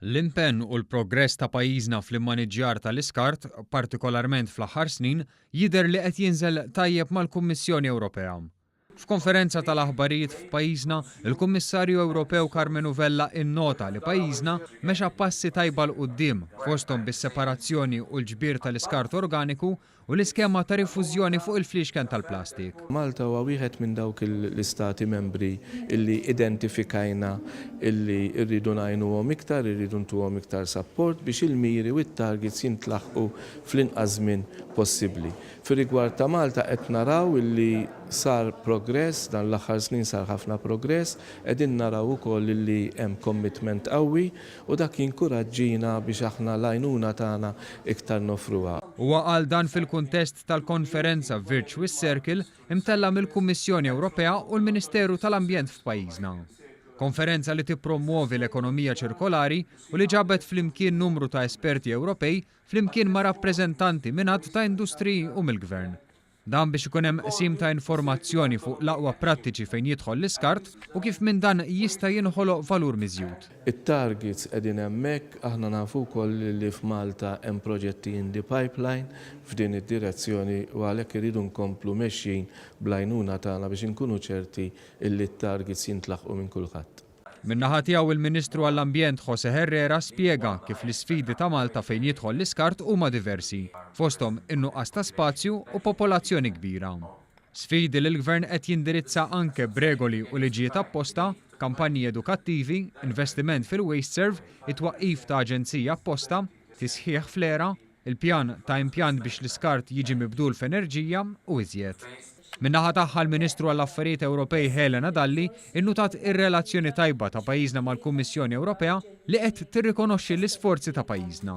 L-impenn u l-progress ta' pajjiżna fl-immaniġġjar tal-iskart, partikolarment fl-aħħar snin, jidher li qed jinżel tajjeb mal-Kummissjoni Ewropea. F'konferenza tal-aħbarijiet f'pajjiżna, il-Kummissarju Ewropew Karmenu Vella innota li pajjiżna mexa passi tajba 'l quddiem, fosthom bis-separazzjoni u l-ġbir tal-iskart organiku u l-iskema ta' rifużjoni fuq il-fliexken tal-plastik. Malta huwa wieħed minn dawk l-istati membri li identifikajna li rridu ngħinuhom iktar, irridu ntuhom iktar sapport biex il-miri u t-targets jintlaħqu fl-inqas żmien possibbli. Fir-rigward ta' Malta qed naraw li sar progress, dan l-aħħar snin sar ħafna progress, qegħdin naraw ukoll li hemm commitment qawwi u dak jinkuraġġina biex aħna l-għajnuna tagħna iktar noffruha. Huwa qal dan fil-kuntest tal-konferenza Virtuous Circle imtellgħa mill-Kummissjoni Ewropea u l-Ministeru tal-Ambjent f'pajjiżna. Konferenza li tippromwovi l-ekonomija ċirkolari u li ġabet flimkien numru ta' esperti Ewropej flimkien ma' rappreżentanti minn għadd ta' industriji u mill-Gvern. Dan biex ikun hemm qsim ta' informazzjoni fuq l-aqwa prattiċi fejn jidħol l-iskart u kif minn dan jista' jinħoloq valur miżjud. It-targets qegħdin hemmhekk, aħna nafu wkoll li f'Malta hemm proġetti in the pipeline f'din id-direzzjoni u għalhekk irridu nkomplu mexjin bl-għajnuna tagħna biex inkunu ċerti illi t-targets jintlaħqu minn kulħadd. Min-naħa tiegħu il-Ministru għall-Ambjent José Herrera spjega kif l-isfidi ta' Malta fejn jidħol l-iskart huma diversi, fosthom in-nuqqas ta' spazju u popolazzjoni kbira. Sfidi li l-Gvern qed jindirizza anke b'regoli u liġijiet apposta, kampanji edukattivi, investiment fil-WasteServ, it-twaqqif ta' aġenzija apposta, tisħiħ fl-ERA, il-pjan ta' impjant biex l-iskart jiġi mibdul f'enerġija u iżjed. Min-naħa tagħha l-Ministru għall-Affarijiet Ewropej Helena Dalli innutat ir-relazzjoni tajba ta' pajjiżna mal-Kummissjoni Ewropea li qed tirrikonoxxi l-isforzi ta' pajjiżna.